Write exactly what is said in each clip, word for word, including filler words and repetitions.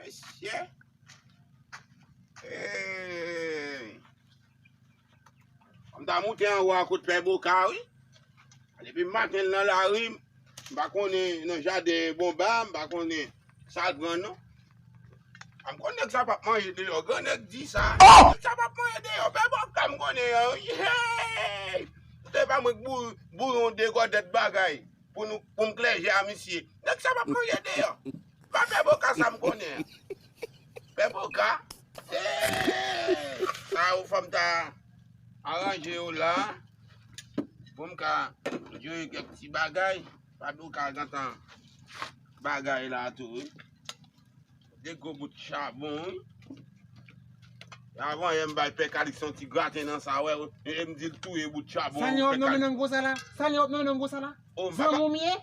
Mesye. Hey. M ta moute anwo a kot Pè Boka, wi. Depi maten l nan lari, m pa konnen nan jaden Bonba, m pa konnen sa l pran, non. A m konn nèg sa p ap manje deyò. Gran nèg di sa. Nèg sa p ap manje deyò. Pè Boka m konnen an, wi. Hey! Se pa mwen k bou-, bouyon de gòdèt bagay pou nou, pou m klè je a misye. Nèg sa p ap manje deyò. Pa Pè Boka sa m konnen an. Pè Boka. Hey! Sa yo fò m ta aranje yo la. Pou m ka jere kèk ti bagay. Pè Boka gentan bagay la tou, wi. De gwo bout chabon, wi. Avan yè m bay Pè Kalix yon ti graten nan sa, wè, e m di l touye bout chabon. Sa li ap nonmen nan gwo sa la? Sa li ap nonmen nan gwo sa la? Oh, m pa pa. Zanmi w m ye?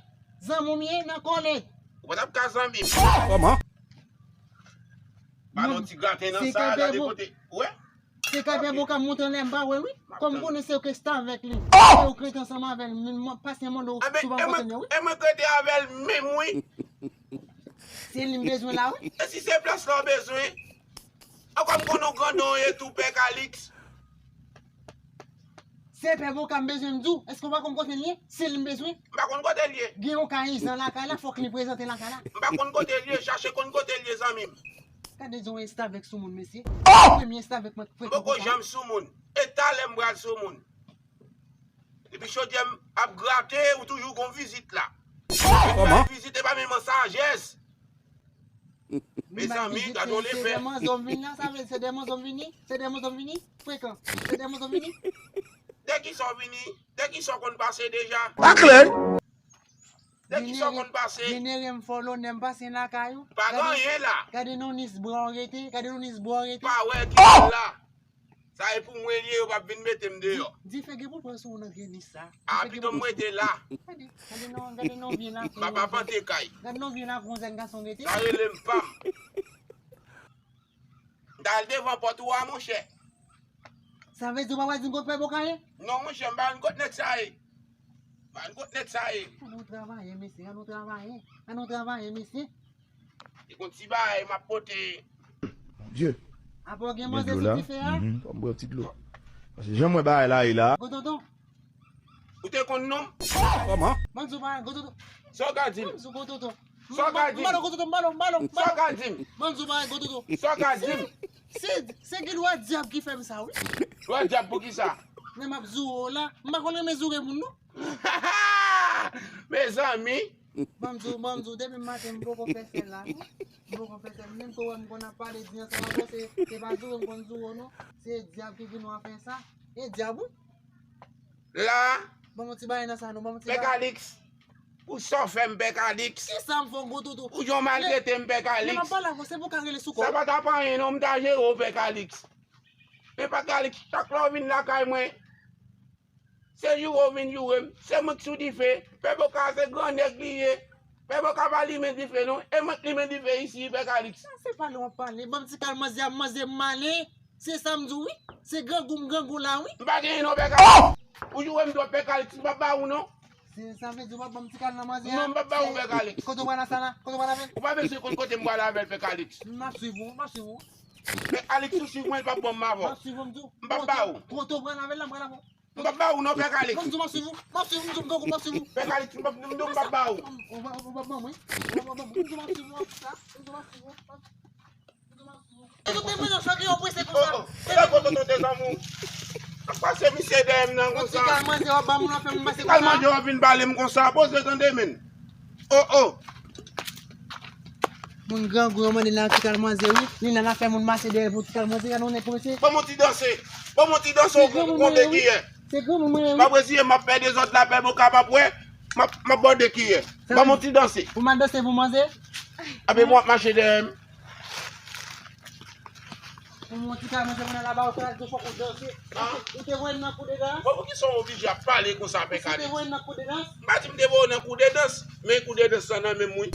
Zanmi w m ye nan kòlè. Ou pa t ap ka zanmi m. Kòman? Ba l yon ti graten nan sa, gade kote. Wè? Se ka Pè Boka monte anlè m pa wè wi. Kòm m konnen se ou k restavèk li. Se ou k rete ansanm avè l, men m ap pase mande w si w pa konn kote l ye wi. E mwen k rete avè l menm wi. Se li m bezwen la wi. E si se plas la w bezwen? Ankò m konnen w grandon w ye tou, Pè Kalix. Se Pè Boka m bezwen m di w. Èske w pa konn kote l ye? Se li m bezwen. M pa konn kote l ye. Gen yon kayizan lakay la, fòk li prezante lakay la. M pa konn kote l ye, chache konn kote l ye, zanmi m. Gade jan w restavèk sou moun, mesye. Premye restavèk mwen k frekan konsa. M poko janm sou moun. E talè m pral sou moun. Depi chodyè m ap grate, ou toujou gon vizit la. Kòman? Vizit e pa menm an sajès. Mezanmi, gade yon lepè. Se de manzè m vini la, sa vle di se de manzè m vini? Se de manzè m vini? Frekan. Se de manzè m vini? De kisa w vini? De kisa w konn pase deja? Pa klè. De kisa w konn pase? Jenere m fò lonè m pase lakay ou. Pa gen anyen la. Gade non nis bwa w rete, gade non nis bwa w rete. Pa wè ki la. Sa e pou mwen li ye, yo p ap vin mete m deyò. Di, dife gen pou l pran sou ou nan vye nis sa. A, pito m rete la. Gade, gade non, gade non vye la. M ap apante kay. Gade non vye la, gon jèn gason rete. Sa rele m pa m. M t al devan pòt ou a, monchè. Sa vle di ou pa pral di m kot Pè Boka ye? Non, monchè, m pa konn kot nèg sa ye. M pa konn kot nèg sa ye. Ann nou travay, mesye, ann nou travay. Ann nou travay, mesye. Li gon ti bagay m ap pote. Mon Dye. Apre w gen manzè sou dife a? Mhm, fò m bwè yon ti dlo. Paske jan m wè bagay la ye la. Gwo tonton. Ou te konn non m? Kòman? Ban m di w bagay, gwo tonton. Sa w ka di m? Ban m di w gwo tonton. Sa w ka di m? Ban m di w bagay, gwo tonton. Sa w ka di m? Se, se, se gen lwa dyab ki fè m sa, wi. Lwa dyab pou kisa? Lè m ap zoure w la, m pa konn renmen zoure moun, non. Mezanmi. Ban m di w, ban m di w, depi maten m poko fè sèl la, non. M poko fè sèl. Menm ke w wè m konn ap pale di ansanm avè w, se, se pa zoure m konn zoure w, non. Se dyab ki vin w a fè sa. E dyab, wi. La. Ban m yon ti bagay nan sa, non. Ban m yon ti bagay. Pè Kalix, pou sa w fè m, Pè Kalix. Kisa m fè w, gwo toutou? Pou jan w maltrete m, Pè Kalix. Lè m ap pale avè w, se pou w ka rele sou kò w. Sa pa t ap anyen, non, m ta jere w, Pè Kalix. Men Pè Kalix, chak lè w vin lakay mwen, se joure w vin joure m. Se mwen k sou dife. Pè Boka se gran nèg li ye. Pè Boka pa limen dife non. E mwen k limen dife isi, Pè Kalix. Sa se pale w ap pale. Ban m ti kal manzè a, manzè m male. Se sa m di w wi. Se grangou m grangou la wi. M pa genyen non, Pè Kalix. Ou joure m twòp, Pè Kalix, m p ap ba ou non. Se sa vle di w p ap ban m ti kal nan manzè a? Non, m p ap ba ou, Pè Kalix. Kote w pral la sa la? Kote w pral avè l? Ou pa bezwen konn kote m pral avè l, Pè Kalix. M ap swiv ou, m ap swiv ou. Men Alex ou swiv mwen, li p ap ban m avò. M ap swiv ou, m di w. M p ap ba ou. Kote w pral avè l la, m pral avè w. M p ap ba ou non, Pè Alex. M di w m ap swiv ou. M ap swiv ou, m di w m grangou, m ap swiv ou. Pè Alex, m p ap, m di w m p ap ba ou. Ou p ap, ou p ap ban mwen. Ou p ap ban mwen. M di w m ap swiv ou, sa. M di w m ap swiv ou. M di w m ap swiv ou. Tout te mwen nan chòk yo prese konsa. Oh, oh. Lè gwo tonton te zanmi w. Ap pase misye dèyè m nan konsa. Ti kal manzè w ap ba moun nan fè m pase konsa. Ti kal manzè w ap vin pale m konsa. Poze tande men. Oh, oh. Moun grangou yo mande nan ti kal manzè wi. Li nan afè moun mache dèyè pou ti kal manzè, gade yon nèg prese. Ban m yon ti danse. Ban m yon ti danse, ou konn de kiyè. Se granmoun mwen ye wi. M ap reziye m, m ap fè dezòd la, Pè Boka p ap wè. M ap, m ap bòde kiyè. Ban m yon ti danse. Ou mal danse pou manzè? Ape m w ap mache dèyè m. Pou mwen ti kal manzè mwen nan laba ou fè al tou fòk ou danse. Ou te voye m nan kou de dans? Bon, poukisa w oblije ap pale konsa, Pè Kalix? Ou te voye m nan kou de dans? M pa di m te voye w nan kou de dans, men kou de dans lan nan men m wi.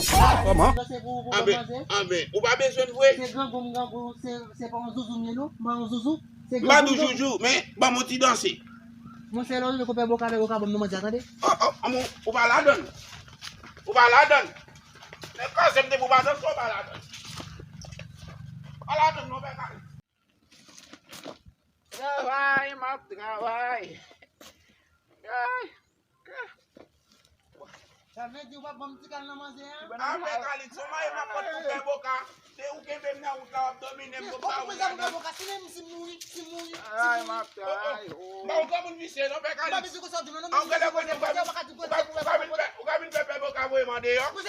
Kòman? Danse pou, pou manzè. Anben, ou pa bezwen l vre. Se grangou m grangou, se, se pa yon zouzou m ye non, m pa yon zouzou. M pa di w joujou, men ban m yon ti danse. Monchè, lè w rive kou Pè Boka, Pè Boka ban m nan manzè a, tande. Oh, oh, oh, ou pa ladann. Ou pa ladann. Men koze m te pou pa danse, ou pa ladann. Travay. Ay. Sa vle di ou pa ban m ti kal nan manzè a? Avèk Alix, ou mari m ap pot pou Pè Boka. Se ou kenbe m nan wout la, w ap domine m, m pa wè nan. Pè Boka, si menm si m mouri, si m mouri, si m mouri. Ay, m ap travay. M pa yon granmoun visye, non, Pè Alix. An gade konnen ou pa vin, ou pa vin fè, ou pa vin fè Pè Boka voye m andeyò. Mwen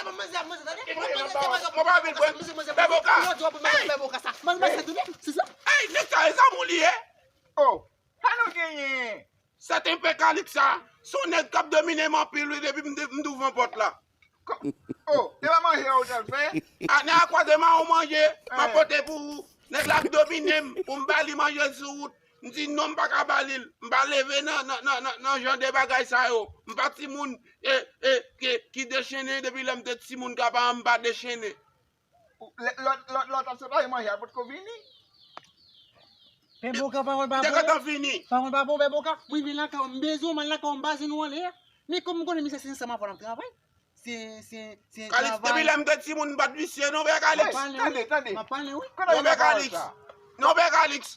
pa vin pran Pè Boka. Hey! Hey, nèg sa e zanmi w li ye. Oh, sa nou genyen? Sèten Pè Alix sa, se yon nèg k ap domine m anpil wi depi m de- m douvan pòt la. Ko- Oh, e pa manje a ou t al fè? A, nèg la kwaze m a yon manje, m ap pote pou ou. Nèg la ap domine m pou m ba li manje sou wout. M di non, m pa ka ba li l. M pa leve nan, nan, nan, nan, nan jan de bagay sa yo. M pa timoun e, e, ki, ki dechennen depi lè m te timoun ka paran m pa dechennen. Lè, lòt, lòt, lòt ap separe manje a potko vini. Pè Boka, pawòl pa bon. Te gentan vini. Pawòl pa bon, Pè Boka. Mwen vin lakay ou, m bezwen w, m al lakay ou, m pa jwenn ou anlè a. Men kòm m konnen misye se ansanm avè w n ap travay. Se, se, se travay. Alix, depi lè m te timoun, m pa t visye non, Pè Alix. Tande, tande. M ap pale, wi. Non, Pè Alix. Non, Pè Alix.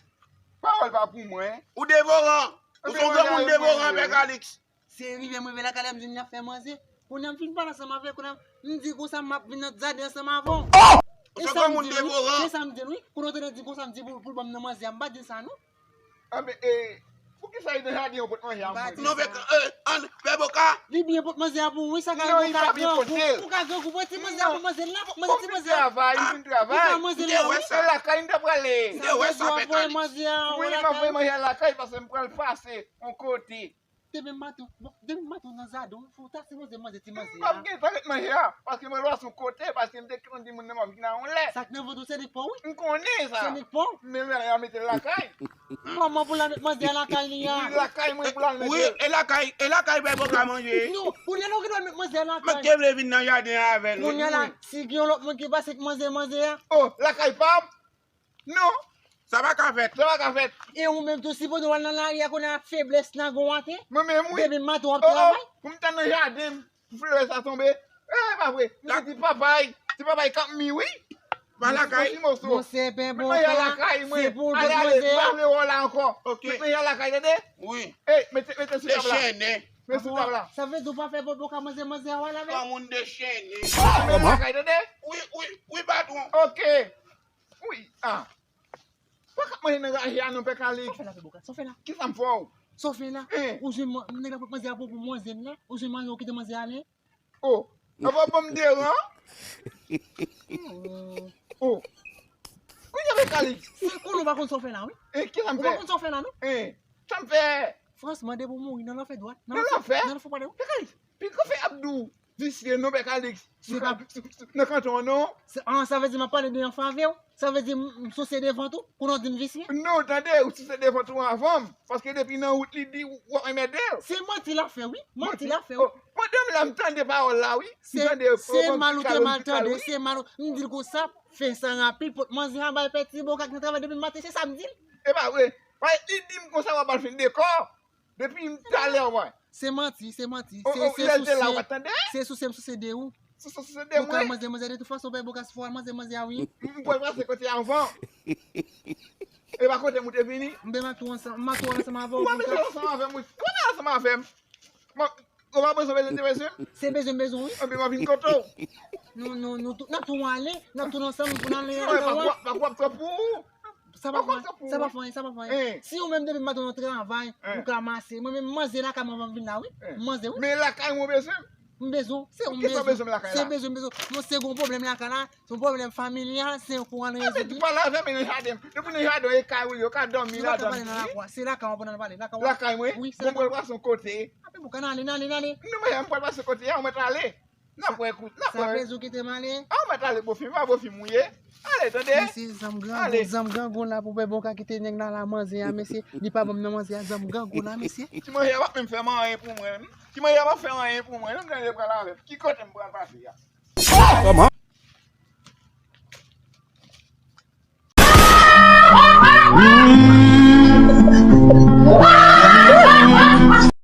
Pawòl pa pou mwen. Ou devoran. Ou se yon granmoun devoran, Pè Alix. Se rive m rive lakay la, m di n ap fè manze. Kounye a m fin pale ansanm avè l, kounye a m di konsa m ap vin nan jaden ansanm avè w. Oh! Se sa m di l wi. Se sa m di l wi. Kounye a w tande di konsa m di pou, pou l ban m nan manze a, m pa di l sa non. Anben, e, poukisa li nan jaden an pot manje a? M pa di sa. Non, Pè, e, an, Pè Boka. Li byen pot manze a pou ou wi, sa ka. Non, li pa byen pote l. Ou ka grangou, pote manze a pou manze la, manze ti manze a. Travay, m fin travay. Ou ka manze la wi. Se lakay m ta prale. M te wè sa, Pè Alix. Wi, m ap voye manje a lakay paske m pral pase yon kote. Demen maten, bon, demen maten w nan jaden w, fò w ta sipoze manje ti manze a. M p ap gentan ret manje a, paske mwen lwa sou kote, paske m te konn di moun nan m ap vin a yon lè. Sa k nan vant ou se nèg pa w wi. M konnen sa. Se nèg pa w. Men mwen a mete l lakay. Kòman pou l al met manze a lakay li a? Wi, lakay mwen pou l al mete l. Wi, e lakay, e lakay Pè Boka manje. Non, kounye a la ou gen dwa met manze a lakay. Mwen te vle vin nan jaden an avè l wi. Kounye a la, si gen yon lòt moun ki pase k manze manze a. Oh, lakay pa m? Non. Sa pa ka fèt. Sa pa ka fèt. E ou menm tou, sipoze w al nan lari a kounye a feblès nan gwo maten. Mwen menm wi. Depi maten w ap travay. Oh, oh. Pou m ta nan jaden m, pou flè sa tonbe. E pa vre. M te di papay. Ti papay k ap mi wi. Pa lakay. Monchè Pè Boka, se pou w lakay mwen. Ale, ale, m pa vle wè w la ankò. Ok. Met manje a lakay, tande? Wi. Ey, mete, mete sou tab la. Dechennen. Mete sou tab la. Sa vle di w pa fè Pè Boka manze manze a w al avè l? Yon moun dechennen. Met lakay, tande? Wi, wi, wi, patwon. Ok. Wi, a. Pa k ap manje nan raje a non, Pè Alix. Sa w fè la, Pè Boka? Sa w fè la? Kisa m fè w? Sa w fè la? Hein? Ou jwenn mwen, nèg la pot manze a pou, pou manze m la. Ou jwenn manze, ou kite manze a ale. Oh, apa ban m deran? Oh. Kounye a, Pè Alix. Se konnen w pa konn sa w fè la, wi. Eh, kisa m fè? Ou pa konn sa w fè la, non? Eh, sa m fè? Fransman, depi w mouri nan lanfè dwat. Nan lanfè? Nan lanfè pa de ou. Pè Alix, piko fè ap di w visye non, Pè Alix. Se pa nan kanton an non. An, sa vle di m ap pale de an favè w? Sa vle di m, m souse devan tou? Kounye a w di m visye? Non, tande, ou souse devan tou avan m. Paske depi nan wout li di w ap anmède l. Se manti l ap fè, wi. Manti l ap fè, wi. Oh, pandan m la, m tande pawòl la, wi. M tande, se mal ou te mal tande, se mal ou. M di l konsa, fè sa rapid, pot manze a bay pè Ti Boka k nan travay depi maten, se sa m di l. E pa vre. Paske li di m konsa w ap al fè dekò. Depi m talè, mwen. Se manti, se manti. Oh, oh, lè l te la, ou pa t tande? Se souse m souse de ou. Souse, souse de mwen. Ou ka manze manze de tout fason, Pè Boka, si fò w al manze manze a, wi. M, m pral pase kote a avan. E pa kote m ou te vini? M te matou ansanm, m matou ansanm avè w. Ou pa bezwen ansanm avè m, wi. Ou pa bezwen ansanm avè m. Ou pa bezwen bezwen te bezwen m? Se bezwen bezwen, wi. Anben, m ap vin kote w. Nou, nou, nou tout, n ap tou ale, n ap tou ansanm pou n ale nan kay ou a. Pa k w ap twòp pou ou. Sa pa fè anyen, sa pa fè anyen, sa pa fè anyen. Si ou menm depi maten w travay, ou ka mase. Mwen menm manze lakay mwen anvan m vin la, wi. M manze, wi. Men lakay mwen bezwen. M bezwen, se ou m bezwen. Se bezwen, m bezwen. Mwen se gon pwoblèm lakay la, se yon pwoblèm familyal, se yon kou an rezèv li. Pale avè m nan jaden. Depi nan jaden, e kay ou ye, ou ka dòmi ladan. Nou pa ka pale nan lakay, se lakay mwen pou n al pale. Lakay ou a? Lakay mwen? Wi, se lakay mwen. Mwen pral pase yon kote. Apre pou ka n ale, n ale, n ale. Non, men m pral pase kote a, ou mèt ale. N ap wè kout, n ap wè. Sa vle di w kite m ale? A, ou mèt ale, bofi m, pa bofi m ou ye. Ale, tande. Mesye, zanm grangou, zanm grangou la pou Pè Boka kite nèg la la manze a, mesye. Li pa ban m nan manze a, zanm grangou la, mesye. Ti manje a p ap menm fè m anyen pou mwen. Ti manje a p ap fè anyen pou mwen. Menm jan li pral avè m. Ki kote m pral pase a? Kòman?